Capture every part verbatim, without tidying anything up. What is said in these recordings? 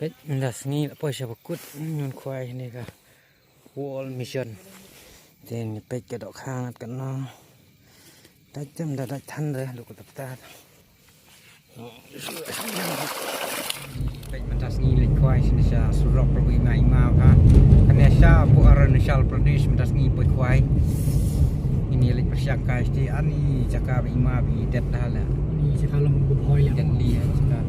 Peit mynta sngi la poi sha ba kut, mm, wan khwai ne ka World Mission. Te ngi peit ka dohkha ngat katno. Dait jam da dait than re, duk ka daptar. Peit mynta sngi leit khwai shane sha surok ruh i ma i ma ha. Kane sha Arunachal Pradesh mynta sngi poi khwai. Ini leit pyrshang kai sha ani jaka ba i ma ba i det da la. Ni jaka long bu hoi la. Det li ha jaka.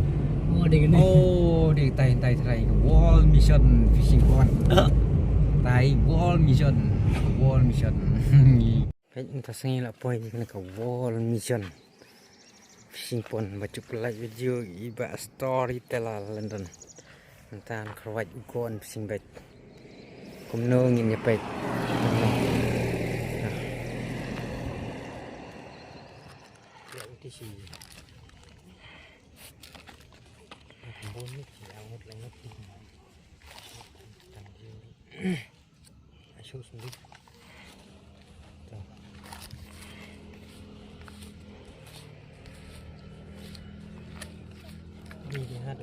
Oh, dei kane. Oh, dei tai tai trai World Mission Fishing Pond. Tai World Mission. World Mission. Peit mynta sngi la poi kane ka World Mission Fishing Pond ba ju pynlait video i ba storyteller London. Mynta ngi khwai u kon fishing bait. Kumno ngin ïa peit.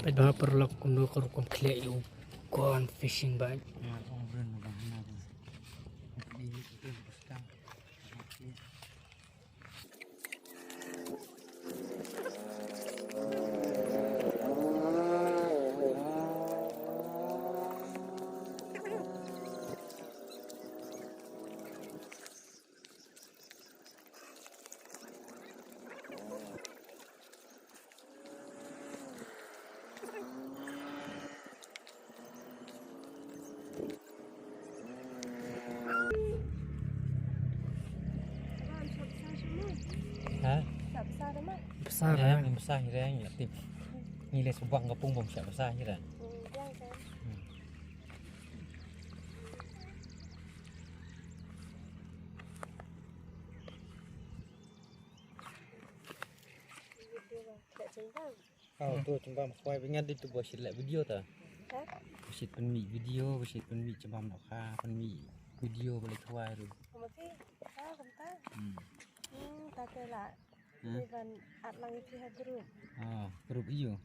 Peit ba paralok kumno ka rukom khlieh ïa u kon fishing bait. Ha? Basa, ha, basa, ha, basa hi reng, ïa tip. Ngi leh subang ka pung bom sha basa hi reng. Hmm. Oh, to chembam khwai ba ngat di tu ba shit leh video ta. Ha? Ba shit pynmih video, ba shit pynmih chembam noh kha, pynmih video ba leh khwai ru. Kumta? Ha, kumta? Hmm. Hmm, ta te la. Hmm. Ni ban at lang ïa ki ha group. Oh, group ïa u.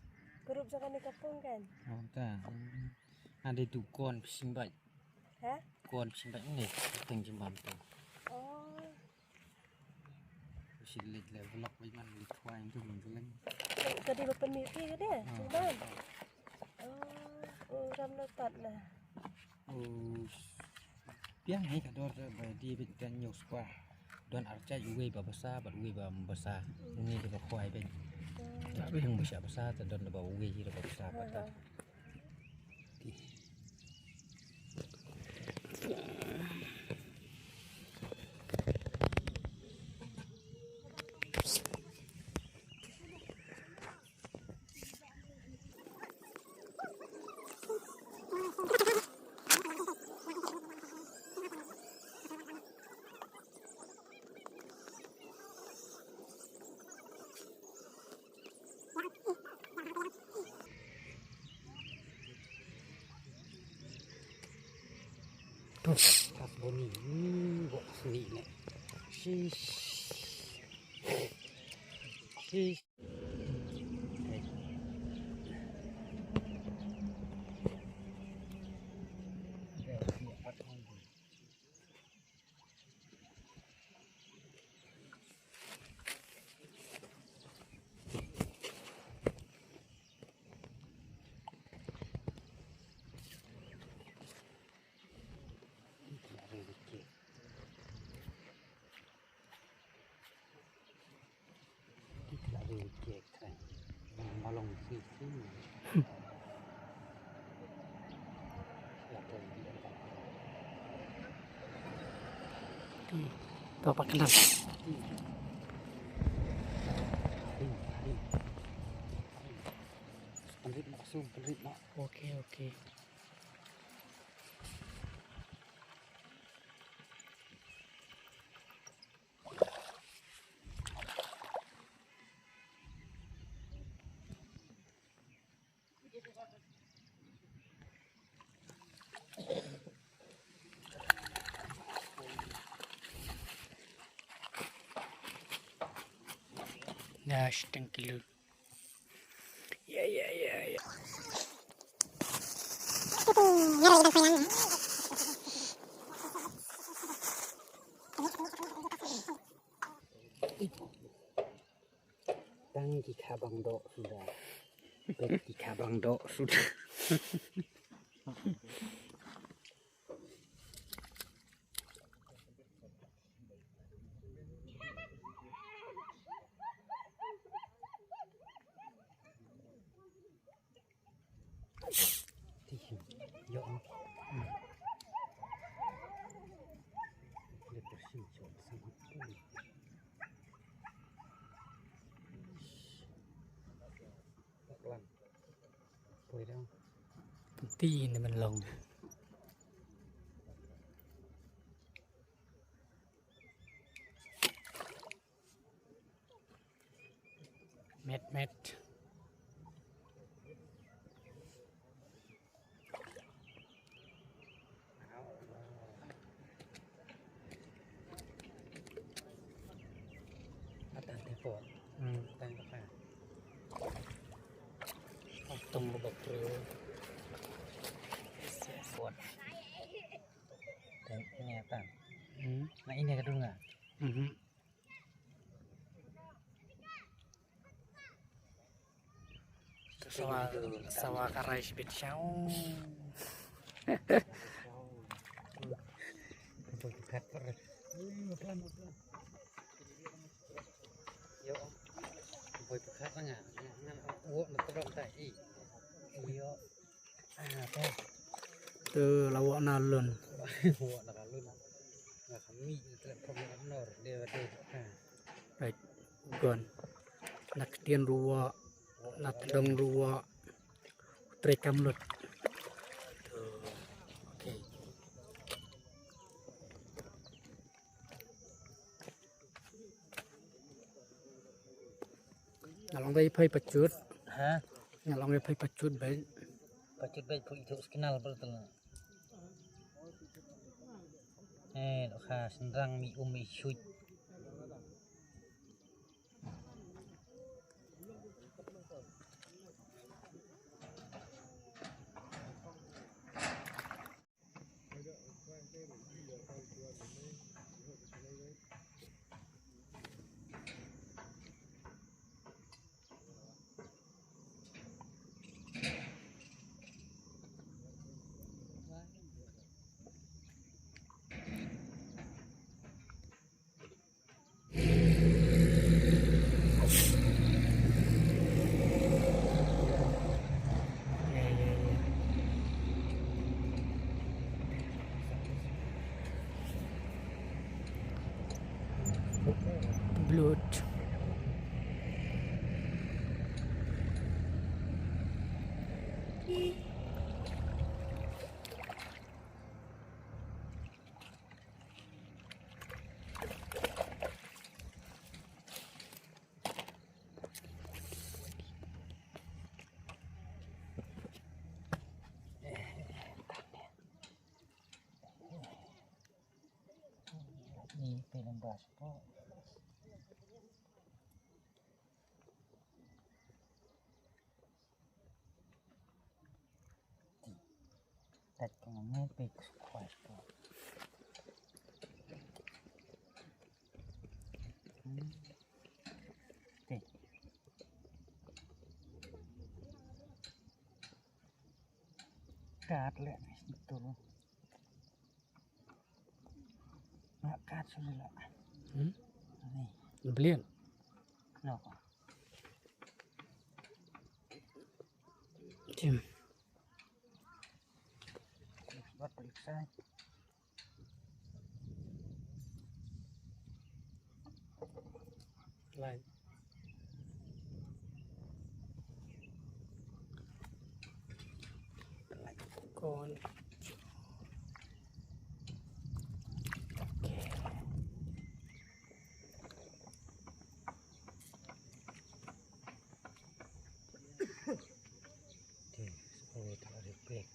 Group jaka ni ka pung kan. Oh, ta. Hmm. Ada tu kon fishing bait. Ha? Kon fishing bait ni, teng chembam tu. Oh. Shi lek le vlog bai man li khwai tu man tu leng. Ka dei ba pynmih phi ka dei? Ah. Chembam. Oh, oh, ram na tat na. Oh, biang hi ka dor ba dei bit kan nyos kwa. Don archai uwei ba basa, bad uwei ba basa. Ni ba khwai ben. Hmm. Ba basa, ta don ba uwei hi ba basa, bad ta. Kas boni, hmm, bok seni ne. Shish. Shish. Bapak kenal. Oke, oke. Nash, thank you. Ya, ya, ya, ya. Tang ki khabang doh suda. Bad ki khabang doh suda. Ti ni man long. Met, met. Atan te po. Hmm. Atan te pa. Tung bak kru. Yes, yes. Pot. Teng ini atan. Hmm. Na ini kedua. Mhm. Sawa, sawa karai sibit shaw. Boy pekat per. Yo. Boy pekat nga. Ngan wok na terang tai. Yo. Ah, tu. Tu lawak nalun. Lawak nalun. Nga kami tu problem nor dia tu. Ah. Right. Gon. Nak tien ruwa. Nak dong ruwa. Trei kam lut. Tu. Okay. Nga long dei phai pachut. Ha? Nga long dei phai pachut bai. Pachut bai phu itu skenal bertel. Eh, doh kha sendrang mi um mi shuit. Blood. Ni film baspo. Tat ko ngam pe ko squash ko. Hmm. Te. Kat le ni tu. Nga kat shu la. Hmm? Ni. Blian. No. Tim. Bat balik sai. Line. Kon. Okay. Okay, so we to repeat.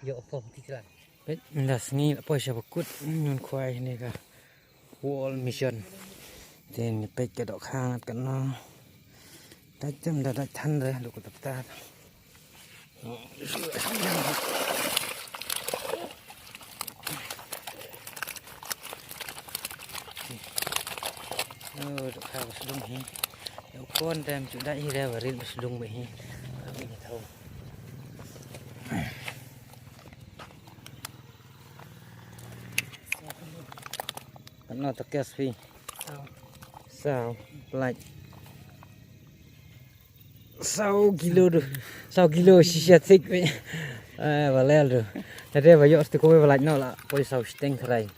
Yo, opo ti chlan. Peit mynta sngi la poi sha ba kut, mm, ngan khwai ne ka World Mission. Te ngi peit ka dohkha ngat katno. Dait jam da dait than re, duk ka tapta. Oh, dohkha ba sdung hi. Ïa u kon te ym ju dait hi re, ba rit ba sdung beit hi. Ka ri ngi thaw. Katno ta kes phi? Saw. Saw. Pynlait. Saw kilo tu. Saw kilo shisha thik phi. Eh, ba lel tu. Te ba ïoh stu kawei ba lait noh la poi saw shiteng tharai.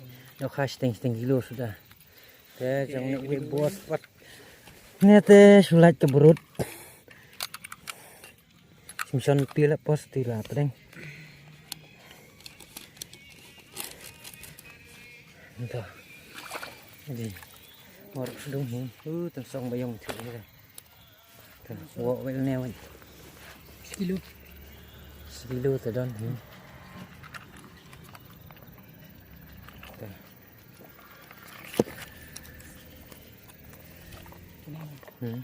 Ïoh kha shiteng shiteng kilo suda. Te jong ne wei bos pat. Ne te shu lait ka brut. Sim shon pila pos ti la pdeng. Nto. Di. Mor sdung hi. Uh, tang song ba ïong thik hi. Ta, wo wel ne wan. Kilo. Kilo ta don hi. Ta. Hmm.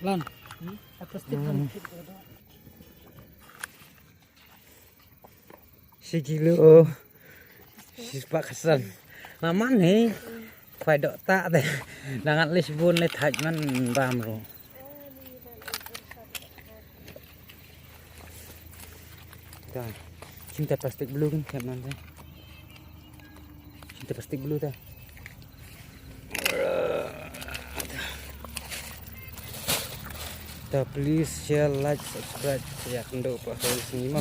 Lan. Hmm? Atas tip kan. Shi kilo. Shi spah khasan. Naman hi. Khwai doh ta te. Dangat leh shibun leh thait man bam ro. Ta. Shim ta plastic blue kan khep nan te. Shim ta plastic blue ta. Ta please share, like, subscribe. Ïa kynduh pa ha u sngi mo.